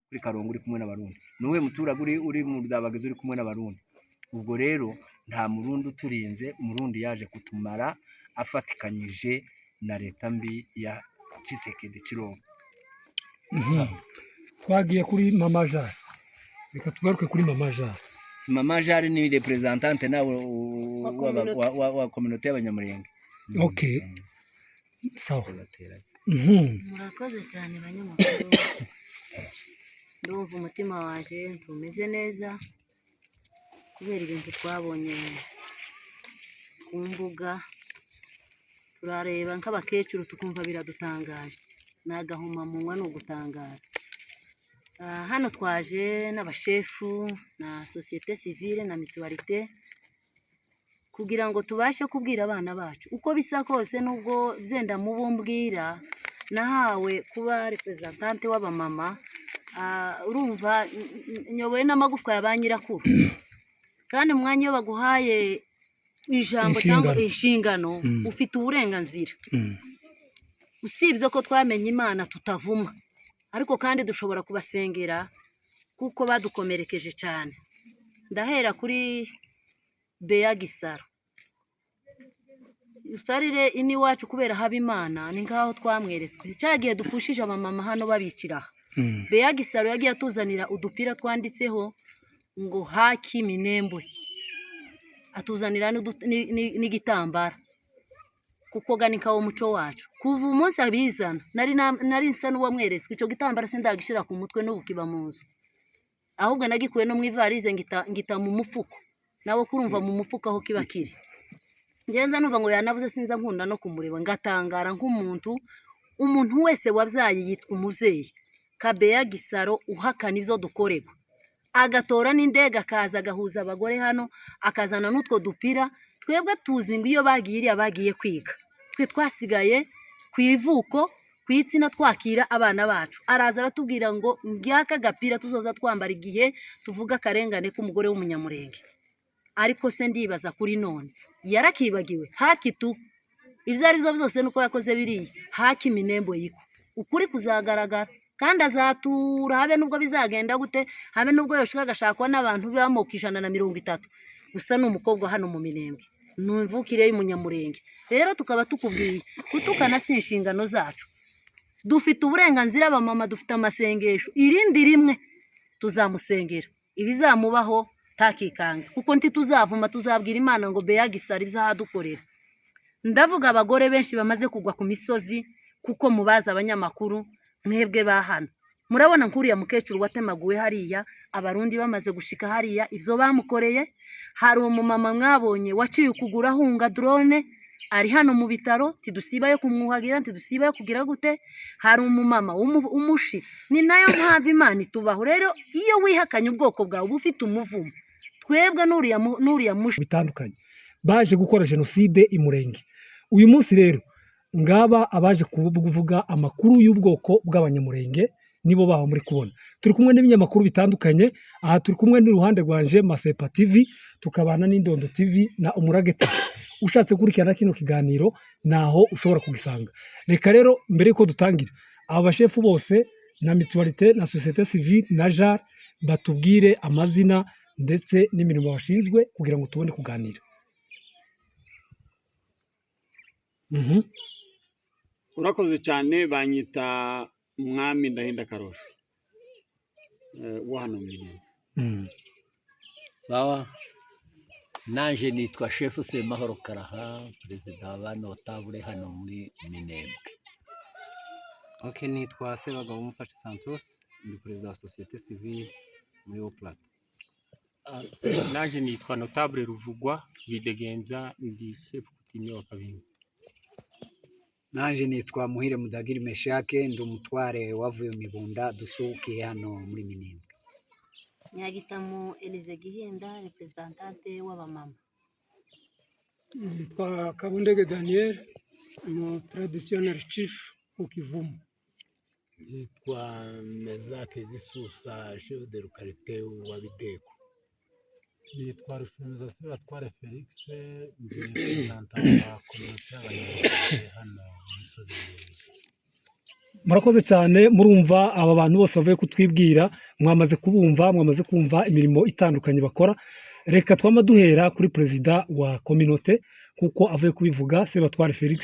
Kuri Karongo uri kumwe n'Abarundi? Ni uwuhe muturage uri mu Rudabagizi uri kumwe n'Abarundi? Ubwo rero nta Murundi uturinze. Umurundi yaje kutumara afatikanyije na leta mbi ya Tshisekedi Tshilombo. Twagiye kuri Mama Jari, reka tugaruke kuri Mama Jari. Si Mama Jari, ni représentante nawe Wa wa communauté y'Abanyamurenge. Okay, sawa. Murakoze cyane banyamakuru. Ndumva umutima waje ntumeze neza kubera ibintu twabonye ku mbuga. Turareba nk'abakecuru tukumva biradutangaje, ni agahomamunwa, ni ugutangara. Hano twaje n'abashefu na société civile na mutualité kugira ngo tubashe kubwira abana bacu uko bisa kose, nubwo zenda mubo mbwira nahawe kuba représentante w'abamama. Urumva nyoboye n'amagufwa ya ba nyirakuru, kandi umwanya iyo baguhaye ijambo cyangwa Inshingano. inshingano, ufite uburenganzira. Usibye ko twamenye Imana tutavuma, ariko kandi dushobora kubasengera kuko badukomerekeje cyane. Ndahera kuri Beya Gisaro usarire ini iwacu kubera haba Imana, ni nk'aho twamweretswe cya gihe dupfushije abamama hano babicira aha. Beya Gisaro yagiye atuzanira udupira twanditseho ngo "Haki Minembwe", atuzanira n'igitambara kuko ga ni kawo muco wacu. Kuva umunsi abizana nari nsa n'uwamweretswe. Icyo gitambara sindagishyira ku mutwe, n'ubu kiba mu nzu, ahubwo nagikuye no mu ivarize ngita mu mufuko, nawe kurumva mu mufuka aho kiba kiri. Ngenza numva ngo yanavuze, sinza nkunda no kumureba ngatangara nk'umuntu. Umuntu wese wabyaye yitwa umubyeyi. Kabeya Gisaro uhakana ibyo dukorerwa, agatora n'indege akaza agahuza abagore hano, akazana n'utwo dupira, twebwe tuzi ngo iyo bagiye iriya bagiye kwiga, twe twasigaye ku ivuko ku itsina twakira abana bacu. Araza aratubwira ngo ngaka gapira tuzoza twambara igihe tuvuga akarengane k'umugore w'Umunyamurenge. Ariko se ndibaza kuri none yarakibagiwe? Haki tu ibyo ari byo byose nuko yakoze biriya. Haki Minembwe yiko ukuri kuzagaragara kandi azatura, habe nubwo bizagenda gute, habe nubwo yoshika agashakwa n'abantu b'amoko 130. Gusa ni umukobwa hano mu Minembwe, ni imvukire y'Umunyamurenge. Rero tukaba tukubwiye, gutukana si inshingano zacu. Dufite uburenganzira, abamama dufite amasengesho. Irindi rimwe tuzamusengera, ibizamubaho ntakikanga, kuko ntituzavuma, tuzabwira Imana ngo Beya Gisara ibyahadukorera. Ndavuga abagore benshi bamaze kugwa ku misozi, kuko mubazi abanyamakuru mwebwe ba hano murabona nk'uriya mukecuru watemaguwe hariya, Abarundi bamaze gushika hariya, ibyo bamukoreye. Hari umumama mwabonye waciye ukuguru ahunga drone, ari hano mu bitaro, ntidusibayo kumwuhagira, ntidusibayo kugira gute. Hari umumama w'umushi. Ni nayo mpamvu Imana itubaho. Rero iyo wihakanye ubwoko bwawe uba ufite umuvumo. Twebwe n'uriya mushi bitandukanye baje gukora jenoside i Murenge. Uyu munsi rero ngaba abaje kuvuga amakuru y'ubwoko bw'Abanyamurenge nibo baho muri kubona. Turi kumwe n'ibinyamakuru bitandukanye aha, turi kumwe n'iruhande rwanje Masepa TV, tukabana n'Indondo TV na Umurage TV. Ushatse gukurikirana kino kiganiro naho ushobora kugisanga. Reka rero mbere yuko dutangira, aba bashefu bose na mutualité na société civile na JAR batubwire amazina ndetse n'imirimo bashinzwe kugira ngo tubone kuganira. Urakoze cyane. Banyita Mwami Ndahinda Karosho wo hano mu Minembwe. Sawa, nanje nitwa Chef Semahoro Karaha, perezida wa notable hano muri Minembwe. Ok, nitwa Sebagabo Mufashe Santos, ndi perezida wa société civile muri Haut Plateau. Naje nitwa Notable Ruvugwa Bidegembya, ndi chef coutumier wa Kabingo. Naje nitwa Muhire Mudagiri Meshake, ndi umutware wavuye mu Mibunda dusuhukiye hano muri Minembwe. Nyagitamo Elize Gihinda, représentante w'abamama. Nitwa Kabundege Daniel, umu traditional chief ku Kivumu. Nitwa Mezake Gisusa, chef de localité wa Bideko. Nitwa Rushemeza Sebatware Felix, ndi représentant wa communauté y'Abanyamurenge hano mu misozi miremire. Murakoze cyane. Murumva aba bantu bose bavuye kutwibwira, mwamaze kubumva, mwamaze kumva imirimo itandukanye bakora. Reka twama duhera kuri perezida wa communauté, kuko avuye kubivuga, Sebatware Felix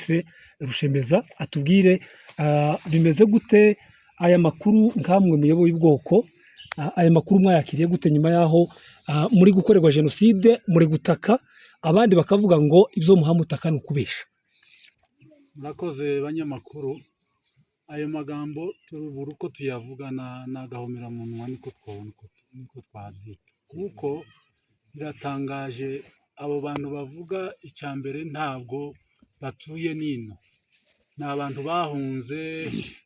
Rushemeza, atubwire bimeze gute aya makuru. Nkamwe muyoboye ubwoko, aya makuru mwayakiriye gute nyuma y'aho muri gukorerwa jenoside, muri gutaka, abandi bakavuga ngo ibyo muhamutaka ni ukubesha? Murakoze banyamakuru. Ayo magambo tubura uko tuyavuga, ni agahomamunwa, niko twabona niko twabyita, kuko biratangaje. Abo bantu bavuga, icya mbere ntabwo batuye nino, ni abantu bahunze,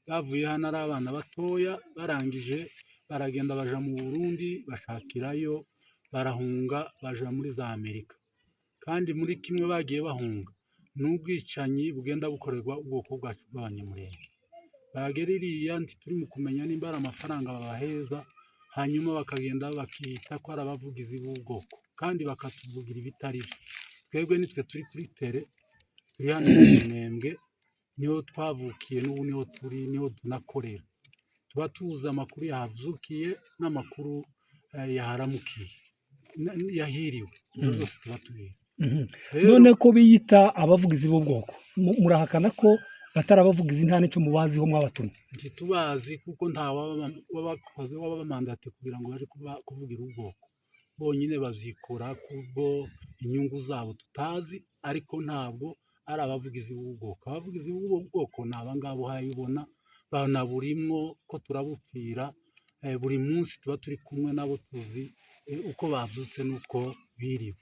bavuye hano ari abana batoya, barangije baragenda baja mu Burundi bashakirayo, barahunga baja muri za Amerika. Kandi muri kimwe bagiye bahunga ni ubwicanyi bugenda bukorerwa ubwoko bwacu bw'Abanyamurenge. Bagera iriya ntituri mu kumenya nimba ari amafaranga babaheza, hanyuma bakagenda bakita ko ari abavugizi b'ubwoko kandi bakatuvugira ibitari byo. Twebwe nitwe turi kuri terrain, turi hano mu Minembwe, niho twavukiye, n'ubu niho turi, niho tunakorera. Tuba tuzi amakuru yahavukiye n'amakuru yaharamukiye, yahiriwe, ibyo byose tuba tubizi. Rero None ko biyita abavugizi b'ubwoko, murahakana ko batari abavugizi, nta n'icyo mubaziho, mwabatumye? Ntitubazi, kuko nta wabakoze wabamandate kugira ngo baje kuvugira ubwoko. Bonyine babyikora kubwo inyungu zabo tutazi, ariko ntabwo ari abavugizi b'ubwoko. Abavugizi b'ubwo bwoko ni abangaba uhayibona, banaburimwo ko turabupfira buri munsi, tuba turi kumwe nabo, tuzi uko babyutse n'uko biriwe.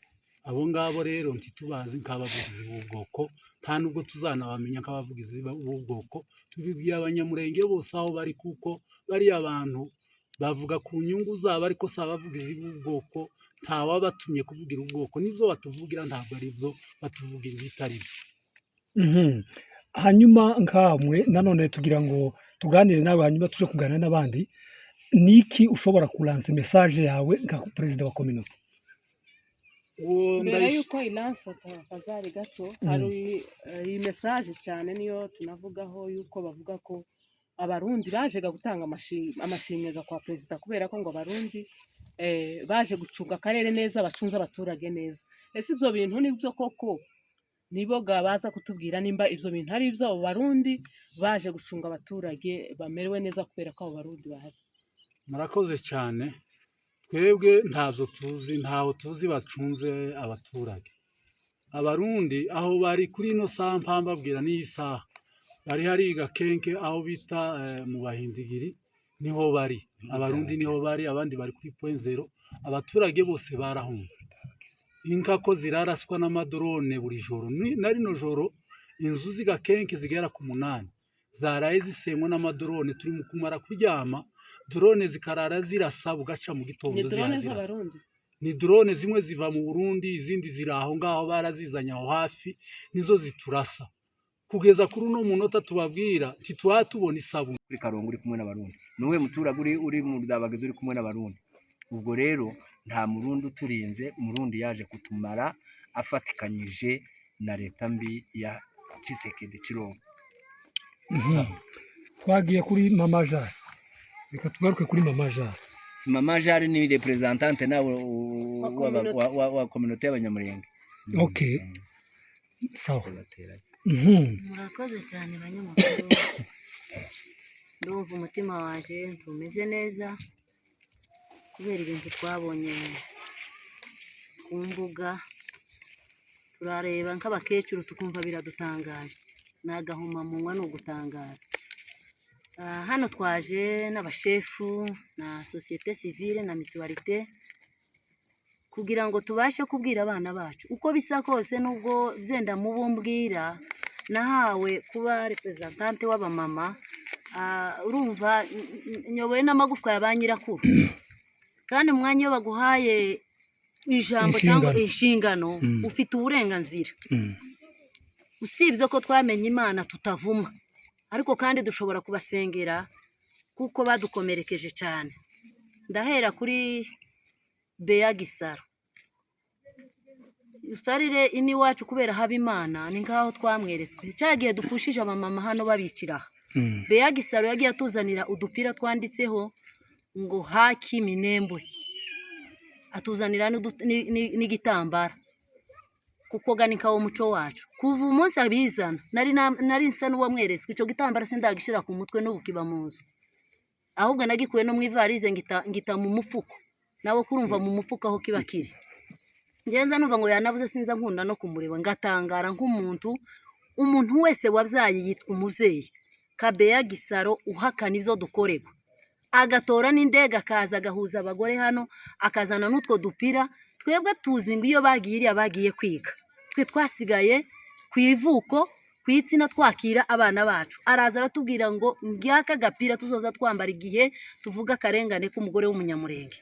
Abo ngabo rero ntitubazi nk'abavugizi b'ubwoko, nta nubwo tuzanabamenya nk'abavugizi b'ubwoko. Tubibwiye Abanyamurenge bose aho bari, kuko bariya bantu bavuga ku nyungu zabo, ariko si abavugizi b'ubwoko. Ntawabatumye kuvugira ubwoko, nibyo batuvugira ntabwo ari byo, batuvugira ibitari byo. Hanyuma nkamwe nanone tugira ngo tuganire nawe, hanyuma tuje kuganira n'abandi. Niki ushobora kulansa message yawe nka perezida wa communauté? Uwo Mbere y'uko ilansa tafazari gato, hari iyi message cyane niyo tunavugaho, yuko bavuga ko Abarundi bajega gutanga amashimwe kwa perezida, kubera ko ngo Abarundi baje gucunga akarere neza, bacunze abaturage neza. Ese ibyo bintu nibyo koko? Nibo ga baza kutubwira nimba ibyo bintu ari ibyo, abo Barundi baje gucunga abaturage bamerewe neza kubera ko abo Barundi bahari. Murakoze cyane. Twebwe ntabyo tuzi, ntaho tuzi bacunze abaturage. Abarundi aho bari kuri ino saha mpambabwira n'iyi saha bari hari Gakenke, aho bita mu Bahindigiri, niho bari. Abarundi niho bari, abandi bari kuri point zéro. Abaturage bose barahunze. Inka ko ziraraswa n'amadrone buri joro. Na rino joro inzu z'i Gakenke zigera ku 8 zaraye zisenywa n'amadrone. Turi mu kumara kuryama, drone zikarara zirasa bugaca mu gitondo. Ni drone Zirara zirasa. z'Abarundi? Ni drone zimwe ziva mu Burundi, izindi ziri aho ngaho, barazizanye aho hafi, nizo ziturasa kugeza kuri uno munota tubabwira. Ntitwaba tubona isabune. Kuri Karongo uri kumwe n'Abarundi, ni uwuhe muturage uri mu Rudabagizi uri kumwe n'Abarundi? Ubwo rero nta Murundi uturinze. Umurundi yaje kutumara afatikanyije na leta mbi ya Tshisekedi Tshilombo. Twagiye kuri mama Jare, reka tugaruke kuri mama Jare. Si mama Jare, ni représentante nawe Wa communauté. wa communauté y'Abanyamurenge. Okay, sawa. Murakoze cyane banyamakuru. Ndumva umutima waje ntumeze neza kubera ibintu twabonye ku mbuga. Turareba nk'abakecuru tukumva biradutangaje, ni agahomamunwa, ni ugutangara. Hano twaje n'abashefu na société civile na mutualité kugira ngo tubashe kubwira abana bacu uko bisa kose, nubwo byenda mubo mbwira nahawe kuba représentante w'abamama. Urumva nyoboye n'amagufwa ya ba nyirakuru, kandi umwanya iyo baguhaye ijambo cyangwa Inshingano. inshingano, ufite uburenganzira. Usibye ko twamenye Imana tutavuma, ariko kandi dushobora kubasengera kuko badukomerekeje cyane. Ndahera kuri Beya Gisaro. Usarire ini iwacu kubera haba Imana, ni nkaho twamweretswe cya gihe dupfushije abamama hano babicira aha. Beya Gisaro yagiye atuzanira udupira twanditseho ngo haki Minembwe, atuzanira n'igitambara kuko ga ni kawo muco wacu. Kuva umunsi abizana nari nsa n'uwamweretswe icyo gitambara, sindagishira ku mutwe n'ubu kiba mu nzu, ahubwo nagikuye no mu ivarize ngita mu mufuko, nawe kurumva mu mufuko aho kiba kiri. Ngenza numva ngo yanavuze, sinza nkunda no kumureba ngatangara nk'umuntu. Umuntu wese wabyaye yitwa umubyeyi. Kabeya Gisaro uhakana ibyo dukorerwa, agatora n'indege akaza agahuza abagore hano, akazana n'utwo dupira, twebwe tuzi ngo iyo bagiye iriya bagiye kwiga, twe twasigaye ku ivuko ku itsina twakira abana bacu. Araza aratubwira ngo ngaka gapira tuzoza twambara igihe tuvuga akarengane k'umugore w'umunyamurenge.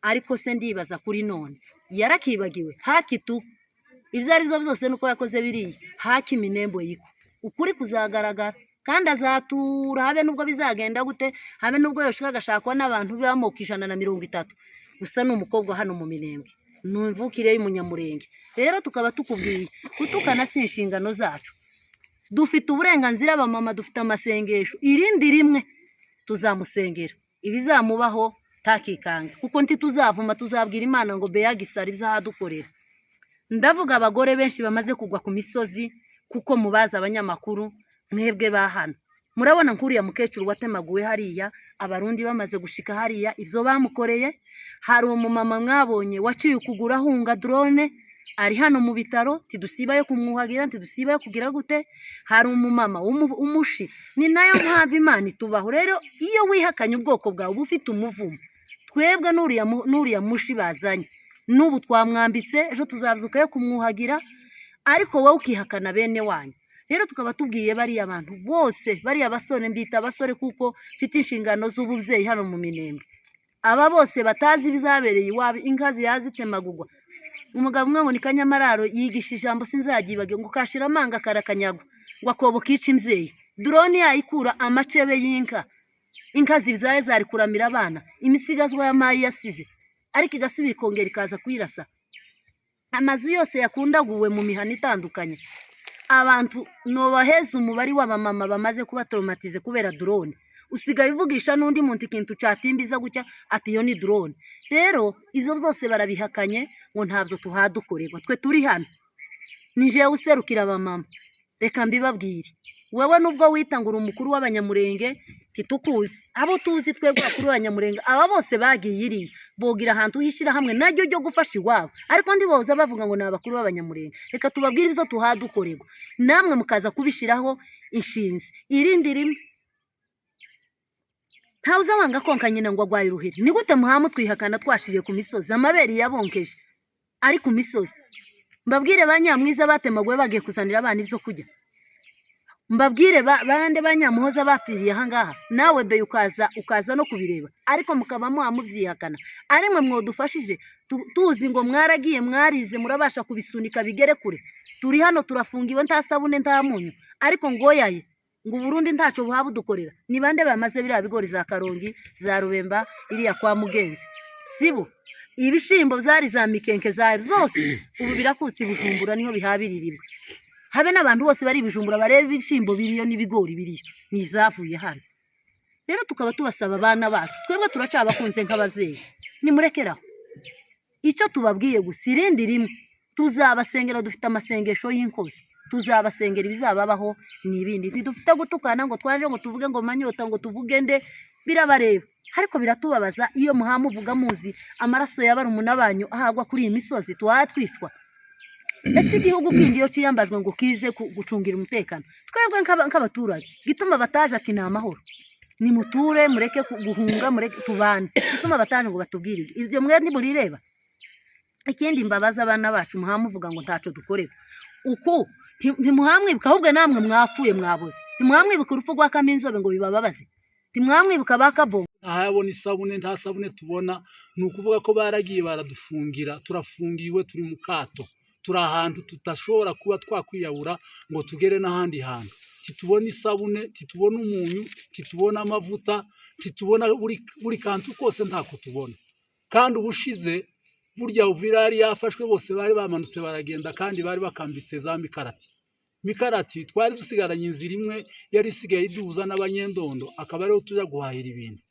Ariko se ndibaza kuri none yarakibagiwe? Haki tu ibyo ari byo byose nuko yakoze biriya, haki Minembwe yiko ukuri kuzagaragara kandi azatura, habe nubwo bizagenda gute, habe nubwo yoshika agashakwa n'abantu b'amoko 130. Gusa ni umukobwa hano mu Minembwe, ni imvukire y'umunyamurenge. Rero tukaba tukubwiye, gutukana si inshingano zacu, dufite uburenganzira abamama, dufite amasengesho. Irindi rimwe tuzamusengera ibizamubaho takikange, kuko ntituzavuma, tuzabwira Imana ngo Beya Gisara ibyahadukorera. Ndavuga abagore benshi bamaze kugwa ku misozi, kuko mubazi abanyamakuru mwebwe ba hano murabona nk'uriya mukecuru watemaguwe hariya, abarundi bamaze gushika hariya ibyo bamukoreye. Hari umumama mwabonye waciye ukuguru ahunga drone, ari hano mu bitaro, ntidusiba yo kumwuhagira, ntidusiba yo kugira gute. Hari umumama umushi. Ni nayo mpamvu Imana itubaho. Rero iyo wihakanye ubwoko bwawe uba ufite umuvumo. Twebwe n'uriya mushi bazanye n'ubu twamwambitse, ejo tuzabyuka yo kumwuhagira, ariko wowe ukihakana bene wanyu. Rero tukaba tubwiye bariya bantu bose, bariya basore, mbita abasore kuko mfite inshingano z'ububyeyi hano mu Minembwe, aba bose batazi ibizabereye iwabo, inka ziyazitemagurwa. Umugabo umwe ngo ni Kanyamararo yigisha ijambo sinzagibage, ngo kashira amanga karakanyagwa, ngo akobo kica imbyeyi. Drone yayikura amacebe y'inka, inka zibyaye zari kuramira abana, imisigazwa y'amayi yasize, ariko igasubira ikongera ikaza kuyirasa. Amazu yose yakundaguwe mu mihana itandukanye, abantu nobaheza umubare w'abamama bamaze kuba traumatize kubera drone. Usigaye uvugisha n'undi muntu ikintu catimbiza gutya ati iyo ni drone. Rero ibyo byose barabihakanye ngo ntabyo tuhadukorerwa. Twe turi hano, ni jewe userukira abamama, reka mbibabwire. Wewe nubwo wita ngo uri umukuru w'abanyamurenge, titukuzi. Abo tuzi twebwe abakuru b'abanyamurenge, aba bose bagiye iriya bogira ahantu h'ishyirahamwe naryo ryo gufasha iwabo, ariko ndiboza bavuga ngo ni abakuru b'abanyamurenge. Reka tubabwire ibyo tuhadukorerwa, namwe mukaza kubishyiraho inshinzi. Irindi rimwe, ntawe uzabanga konka nyina ngo agwaye uruheri. Ni gute muhamu twihakana twashiriye ku misozi, amabere yabonkeje ari ku misozi? Mbabwire ba Nyamwiza batemaguwe bagiye kuzanira abana ibyo kurya, mbabwire bande ba Nyamuhoza bapfiriye ahangaha, nawe be ukaza no kubireba, ariko mukaba mubyihakana. Ari mwe mwodufashije, tuzi ngo mwaragiye mwarize murabasha kubisunika bigere kure. Turi hano turafungiwe, nta sabune nta munyu, ariko ngoyaye ngo Burundi ntaco buhaba budukorera. Ni bande bamaze biriya bigori za Karongi, za Rubemba, iriya kwa Mugenzi? Sibo ibishimbo byari za mikenke za zose ubu birakutse i Bujumbura, niho bihabiririrwa. Habe n'abantu bose bari i Bujumbura bareba ibishimbo biriyo n'ibigori biriyo ni izavuye hano. Rero tukaba tubasaba abana bacu, twebwe turacabakunze nk'ababyeyi, nimurekeraho icyo tubabwiye gusa. Irindi rimwe tuzabasengera, dufite amasengesho y'inkozi, tuzabasengera ibizababaho ni ibindi. Ntidufite gutukana ngo twaje ngo tuvuge ngo manyota, ngo tuvuge nde, birabareba, ariko biratubabaza iyo muhamuvuga muzi amaraso ya barumuna banyu ahagwa kuri iyi misozi tuhatwicwa. Ese igihugu kindi iyo ciyambajwe ngo kize gucungira umutekano twebwe nk'abaturage, gituma bataje ati ni amahoro, nimuture mureke guhunga, mureke tubane, gituma bataje ngo batubwire ibyo mwe ntimurireba? Ikindi mbabaza abana bacu, muhamuvuga ngo ntaco dukorera uku, ntimuhamwibuka ahubwo namwe mwapfuye mwaboze. Ntimuhamwibuka urupfu rwa Kaminzobe ngo bibababaze, ntimwamwibuka ba Kabongo. Ntahabona isabune, nta sabune tubona. Ni ukuvuga ko baragiye baradufungira, turafungiwe, turi mu kato, turi ahantu tudashobora kuba twakwiyahura ngo tugere n'ahandi hantu. Titubona isabune, titubona umunyu, titubona amavuta, titubona buri kantu kose, ntako tubona. Kandi ubushize burya Uvira yari yafashwe, bose bari bamanutse baragenda, kandi bari bakambitse za mikarati. Mikarati twari dusigaranye inzira imwe yari isigaye iduhuza n'abanyendondo, akaba ariho tujya guhahira ibintu.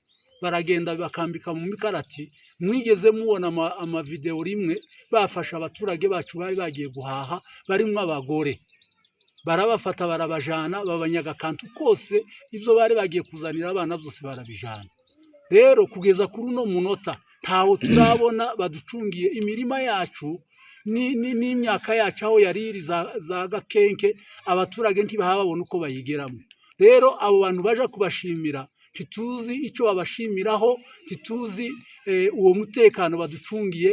Baragenda bakambika mu Mikarati. Mwigeze mubona amavidewo rimwe bafashe abaturage bacu bari bagiye guhaha, barimo abagore, barabafata barabajana, babanyaga akantu kose, ibyo bari bagiye kuzanira abana byose barabijana. Rero kugeza kuri uno munota ntawo turabona baducungiye imirima yacu n'imyaka yacu aho yari iri za Gakenke. Abaturage ntibahababona uko bayigeramo. Rero abo bantu baje kubashimira, ntituzi icyo babashimiraho, ntituzi uwo mutekano baducungiye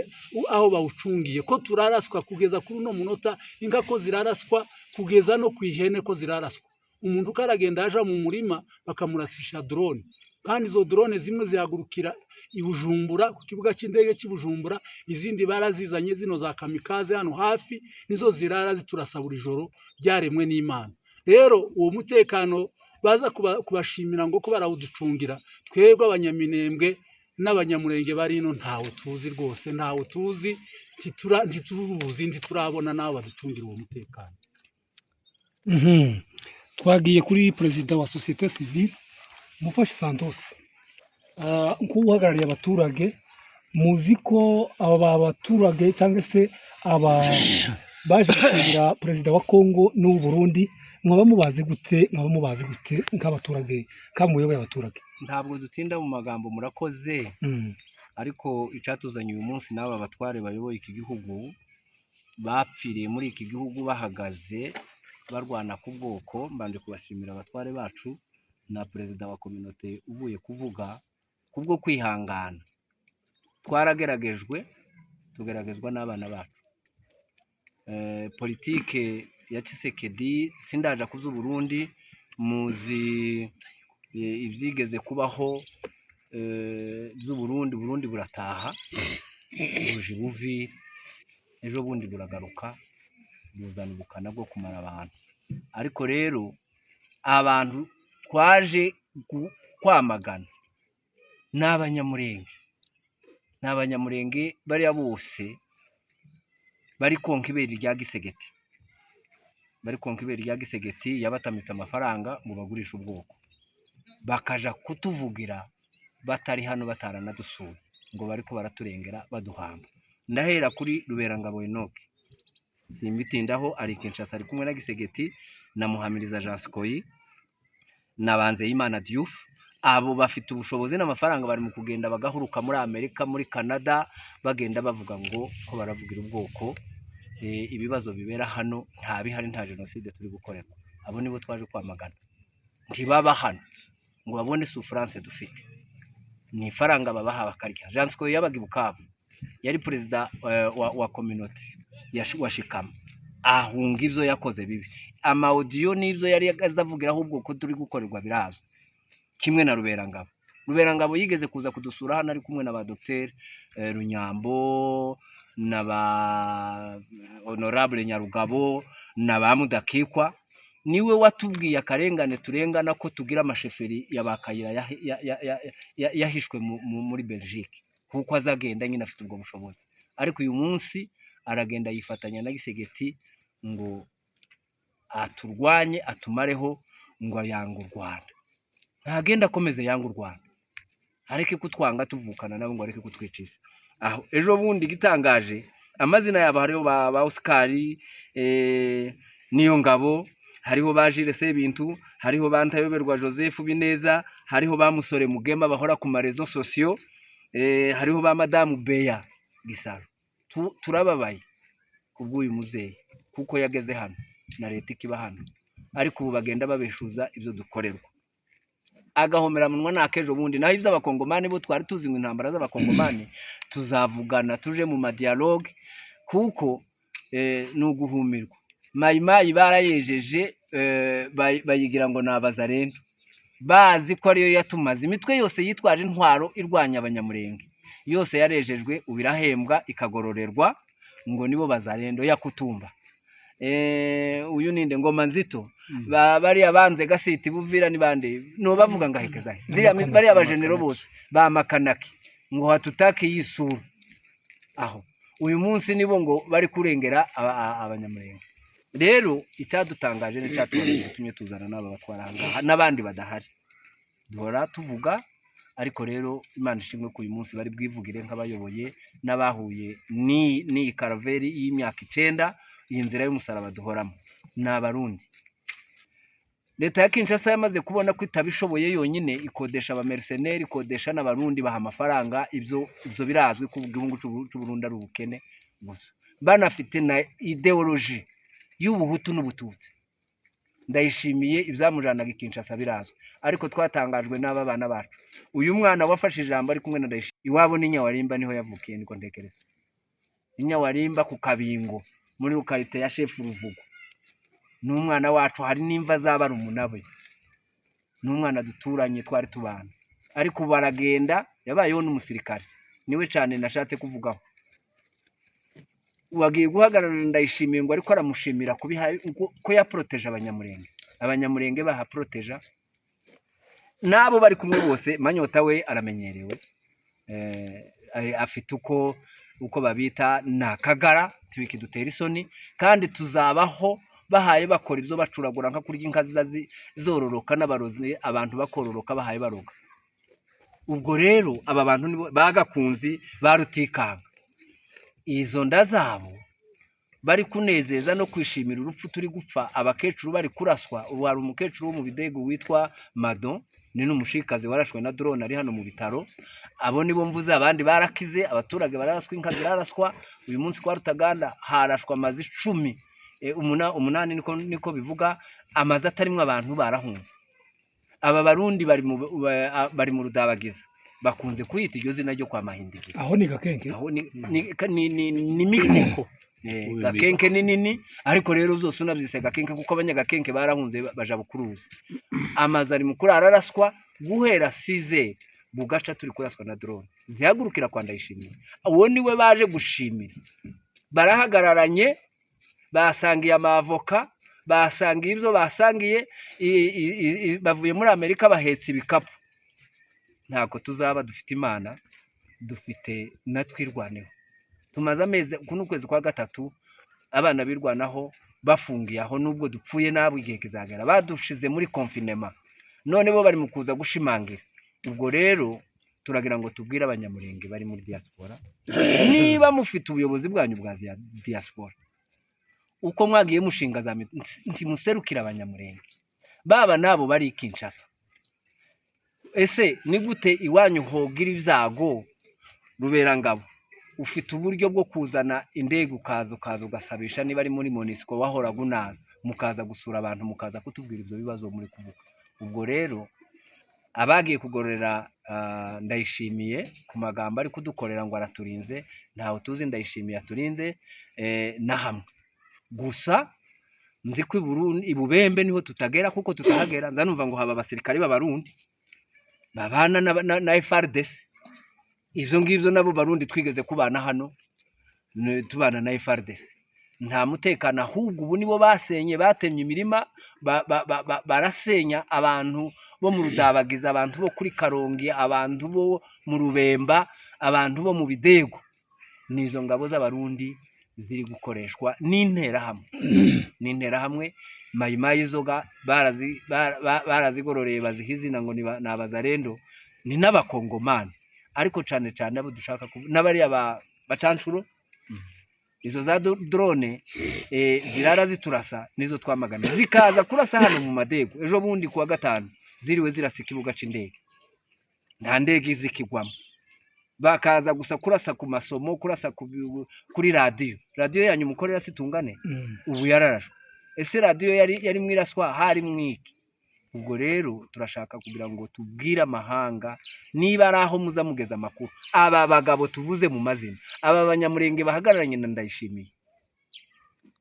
aho bawucungiye, ko turaraswa kugeza kuri uno munota, inka ko ziraraswa, kugeza no ku ihene ko ziraraswa. Umuntu uko aragenda aja mu murima bakamurasisha drone, kandi izo drone zimwe zihagurukira i Bujumbura ku kibuga cy'indege cy'i Bujumbura, izindi barazizanye zino za kamikaze hano hafi, nizo zirara ziturasa buri joro byaremwe n'Imana. Rero uwo mutekano baza kubashimira ngo ko barawuducungira, twebwe Abanyaminembwe n'Abanyamurenge bari ino ntawe tuzi rwose, ntawe tuzi, ntituruzi, ntiturabona n'aho baducungira uwo mutekano. Twagiye kuri perezida wa société civile, Mufashe Santos. Nk'uhagarariye abaturage, muzi ko aba baturage cyangwa se aba baje gushimira perezida wa Kongo n'uw'u Burundi, mwaba mubazi gute? Mwaba mubazi gute nk'abaturage, nk'abo muyoboye abaturage? Ntabwo dutinda mu magambo, murakoze. Ariko icyatuzanye uyu munsi n'aba batware bayoboye iki gihugu bapfiriye muri iki gihugu bahagaze barwana ku bwoko, mbanje kubashimira abatware bacu na perezida wa communauté uvuye kuvuga kubwo kwihangana. Twarageragejwe, tugeragezwa n'abana bacu. Politike ya Tshisekedi, sindaja ku Burundi, muzi ibyigeze kubaho by'u Burundi. Burundi burataha buji Buvira, ejo bundi buragaruka buzana ubukana bwo kumara abantu. Ariko rero abantu twaje kwamagana ni Abanyamurenge, ni Abanyamurenge bariya bose bari konka ibere rya Gisegeti, bari konka ibere rya Gisegeti yabatamitse amafaranga ngo bagurishe ubwoko, bakaja kutuvugira batari hano, bataranadusuye, ngo bariko baraturengera baduhamba. Ndahera kuri Ruberangabo Enoch, simbitindaho, ari Kinshasa, ari kumwe na Gisegeti na Muhamiriza Jean Sikoyi na Banzeyimana Diouf. Abo bafite ubushobozi n'amafaranga, bari mu kugenda bagahuruka muri Amerika, muri Canada, bagenda bavuga ngo ko baravugira ubwoko. Ibibazo bibera hano nta bihari, nta jenoside turi gukorerwa. Abo nibo twaje kwamagana. Ntibaba hano ngo babone souffrance dufite, ni ifaranga babaha bakarya. Jean Sikoyi yabaga i Bukavu, yari perezida wa communauté wa Shikama, ahunga ibyo yakoze bibi. Ama audio n'ibyo yari azavugiraho ubwoko turi gukorerwa birazwi, kimwe na Ruberangabo. Ruberangabo yigeze kuza kudusura hano ari kumwe na ba Dr Runyambo na ba Honorable Nyarugabo na ba Mudakikwa. Niwe watubwiye akarengane turengana, ko tugira ama chefferie ya ba Kayira yahishwe muri Belgique, kuko azagenda nyine afite ubwo bushobozi. Ariko uyu munsi aragenda yifatanya na Gisegeti ngo aturwanye, atumareho, ngo yanga u Rwanda. Ntagenda, akomeze yanga u Rwanda, areke kutwanga tuvukana nabo, ngo areke kutwicisha aho. Ejo bundi igitangaje, amazina yabo hariho ba Oscar niyo ngabo, hariho ba Jules Sebintu, hariho ba Ntayoberwa Joseph Bineza, hariho ba Musore Mugema bahora ku ma réseaux sociaux, hariho ba Madamu Beya Gisaro. Turababaye kubw'uyu mubyeyi, kuko yageze hano na leta ikiba hano, ariko ubu bagenda babeshuza ibyo dukorerwa. Agahomeраmunwa ni akejo bundi. Naho iby'Abakongomani bo twari tuzi ngo intambara z'Abakongomani tuzavugana, tuje mu ma dialogue, kuko ni uguhumirwa. Mayimayi barayejeje, bayigira ngo ni Abazarendo, bazi ko ariyo yatumaze. Imitwe yose yitwaje intwaro irwanya Abanyamurenge yose yarejejwe, ubu irahembwa ikagororerwa ngo nibo Bazarendo yakutumba. Uyu ninde ngoma nzito, bariya banze gasiti Buvira ni bande? No bavuga ngo ahekeza ziriya bariya bajenero bose ba Makanaki ngo hatutaki yisura aho. Uyu munsi nibo ngo bari kurengera Abanyamurenge. Rero icyadutangaje n'icyatubabaje gitumye tuzana n'aba batwara aha ngaha n'abandi badahari duhora tuvuga. Ariko rero Imana ishimwe ko uyu munsi bari bwivugire nk'abayoboye n'abahuye n'iyi calvaire y'imyaka 9, iyi nzira y'umusaraba duhoramo. Ni Abarundi. Leta ya Kinshasa yamaze kubona ko itabishoboye yonyine, ikodesha abamercenaires, ikodesha n'Abarundi, baha amafaranga. Ibyo birazwi ko igihugu cy'u Burundi ari ubukene gusa, banafite na idéologie y'ubuhutu n'ubututsi. Ndayishimiye ibyamujanaga i Kinshasa birazwi, ariko twatangajwe n'aba bana bacu. Uyu mwana wafashe ijambo ari kumwe na Ndayishimiye, iwabo ni Nyawarimba, niho yavukiye, niko ntekereza. Inyawarimba ku Kabingo, muri localité ya chef Ruvugo. Ni umwana wacu, hari n'imva z'abarumuna be, ni umwana duturanye, twari tubana, ariko ubu aragenda yabayeho n'umusirikare. Niwe cyane nashatse kuvugaho, wagiye guhagarara Ndayishimiye ngo ariko aramushimira kubiha ko yaporoteje Abanyamurenge. Abanyamurenge bahaporoteja n'abo bari kumwe bose. Manyota we aramenyerewe, afite uko babita ni akagara ntibikidutera isoni, kandi tuzabaho bahaye bakora ibyo bacuragura, nka kurya inka ziza zororoka n'abarozi, abantu bakororoka bahaye baroga. Ubwo rero aba bantu nibo bagakunzi ba Rutikanga, izo nda zabo bari kunezeza no kwishimira urupfu turi gupfa, abakecuru bari kuraswa. Ubu hari umukecuru wo mu Bidego witwa Mado, ni n'umushikazi warashwe na drone, ari hano mu bitaro. Abo nibo mvuze, abandi barakize. Abaturage bararaswa, inka ziraraswa. Uyu munsi kwa Rutaganda harashwa amazu 10, 8, niko bivuga, amazu atarimwo abantu barahunze. Aba Barundi bari mu Rudabagiza, bakunze kwita iryo zina ryo kwa Mahindigiro. Aho ni Gakenke? Aho ni Mikoko. Gakenke ni nini, ariko rero byose unabyise Gakenke, kuko abanyagakenke barahunze baja bukuruzi. Amazu ari mu kurara araswa guhera 6h, bugaca turi kuraswa na drone zihagurukira kwa Ndayishimiye. Uwo niwe baje gushimira, barahagararanye, basangiye amavoka, basangiye ibyo basangiye, bavuye muri Amerika bahetse ibikapu. Ntabwo tuzaba dufite Imana, dufite na Twirwaneho. Tumaze amezi, uku ni ukwezi kwa gatatu, abana birwanaho bafungiye aho. Nubwo dupfuye nabo igihe kizagera, badushize muri confinement, none bo bari mu kuza gushimangira. Ubwo rero turagira ngo tubwire Abanyamurenge bari muri diaspora, niba mufite ubuyobozi bwanyu bwa diaspora, uko mwagiye mushinga za ntimuserukire Abanyamurenge baba nabo bari i Kinshasa. Ese ni gute iwanyu hogira ibyago, Ruberangabo, ufite uburyo bwo kuzana indege, ukaza ugasabisha, niba ari muri MONUSCO wahoraga unaza, mukaza gusura abantu, mukaza kutubwira ibyo bibazo muri kuvuga? Ubwo rero abagiye kugororera Ndayishimiye ku magambo ari kudukorera ngo araturinze, ntawe tuzi Ndayishimiye aturinze na hamwe. Gusa nzi ko i Burundi, i Bubembe niho tutagera, kuko tutahagera. Nza numva ngo haba abasirikare b'Abarundi babana na FARDC. Ibyo ngibyo nabo Barundi twigeze kubana hano, tubana na FARDC, nta mutekano. Ahubwo ubu nibo basenye, batemye imirima, barasenya abantu bo mu Rudabagiza, abantu bo kuri Karongi, abantu bo mu Rubemba, abantu bo mu Bidego. Ni izo ngabo z'Abarundi ziri gukoreshwa n'Interahamwe, n'Interahamwe Mayimayi zoga barazigororeye, baziha izina ngo ni abazarendo, ni n'Abakongomani. Ariko cyane cyane abo dushaka n'abariya bacanshuro, izo za drone zirara ziturasa, nizo twamagana, zikaza kurasa hano mu Madego. Ejo bundi kuwa gatanu ziriwe zirasa ikibuga c'indege, nta ndege izikigwamo. Bakaza gusa kurasa ku masomo, kurasa kuri radiyo. Radiyo yanyu mukorera situngane ubu yararashwe. Ese radiyo yari mwiraswa hari mwiki? Ubwo rero turashaka kugira ngo tubwire amahanga, niba ari aho muza mugeza amakuru, aba bagabo tuvuze mu mazina, aba Banyamurenge bahagararanye na Ndayishimiye,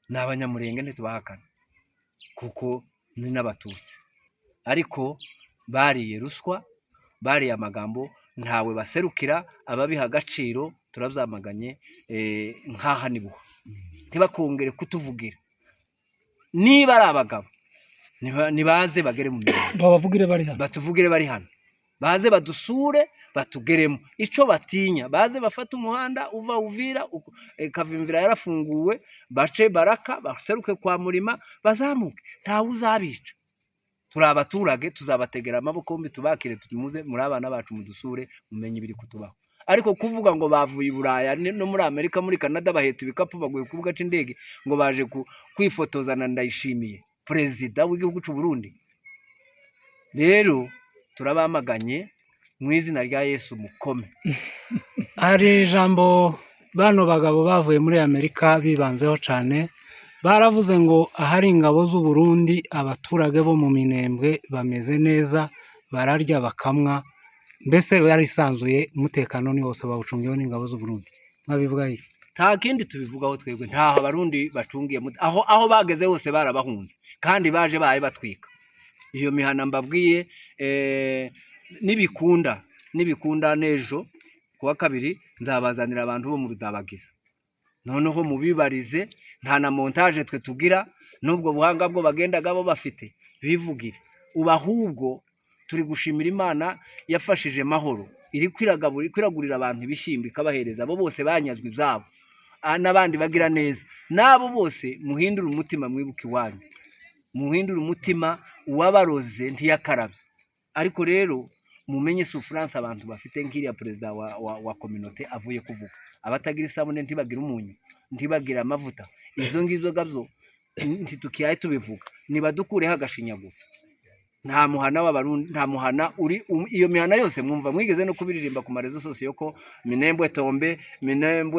ni Abanyamurenge ntitubahakana kuko ni n'Abatutsi, ariko bariye ruswa, bariye amagambo, ntawe baserukira. Ababiha agaciro turabyamaganye. Nk'aha ni buha ntibakongere kutuvugira. Niba ari abagabo nibaze bagere mu mirimo, babavugire bari hano, batuvugire bari hano, baze badusure. Batugeremo ico batinya, baze bafate umuhanda uva Uvira, Kavimvira yarafunguwe, bace Baraka, baseruke kwa Murima, bazamuke, ntawe uzabica. Turi abaturage, tuzabategera amaboko yombi tubakire, tumuze muri abana bacu, mudusure, mumenye ibiri kutubaho. Ariko kuvuga ngo bavuye i Buraya no muri Amerika, muri Canada, bahetse ibikapu, baguye ku kibuga c'indege ngo baje kwifotoza na Ndayishimiye, perezida w'igihugu c'u Burundi, rero turabamaganye mu izina rya Yesu, mukome. Hari ijambo bano bagabo bavuye muri Amerika bibanzeho cyane, baravuze ngo ahari ingabo z'u Burundi abaturage bo mu Minembwe bameze neza, bararya bakamwa, mbese barisanzuye, umutekano ni wose bawucungiwe n'ingabo z'u Burundi. Mwabivuga iki? Nta kindi tubivugaho twebwe. Ntaho Abarundi bacungiye, aho bageze hose barabahunze, kandi baje baye batwika iyo mihana mbabwiye. Nibikunda n'ejo kuwa kabiri nzabazanira abantu bo mu Rudabagiza, noneho mubibarize. Nta na montage twe tugira, n'ubwo buhanga bwo bagendaga bo bafite bivugire. Ubu ahubwo turi gushimira Imana yafashije Mahoro, iri kwiragurira abantu ibishyimbo, ikabahereza abo bose banyazwe ibyabo. N'abandi bagira neza n'abo bose, muhindure umutima, mwibuke iwanyu, muhindure umutima. Uwabaroze ntiyakarabye. Ariko rero mumenye souffrance abantu bafite, nk'iriya perezida wa communauté avuye kuvuga, abatagira isabune, ntibagira umunyu, ntibagira amavuta, ibyo ngibyo gabyo ntitukiyaye tubivuga. Nibadukureho agashinyaguro. Nta muhana w'Abarundi, nta muhana uri iyo mihana yose mwumva mwigeze no kubiririmba ku ma réseaux sociaux ko Minembwe tombe Minembwe.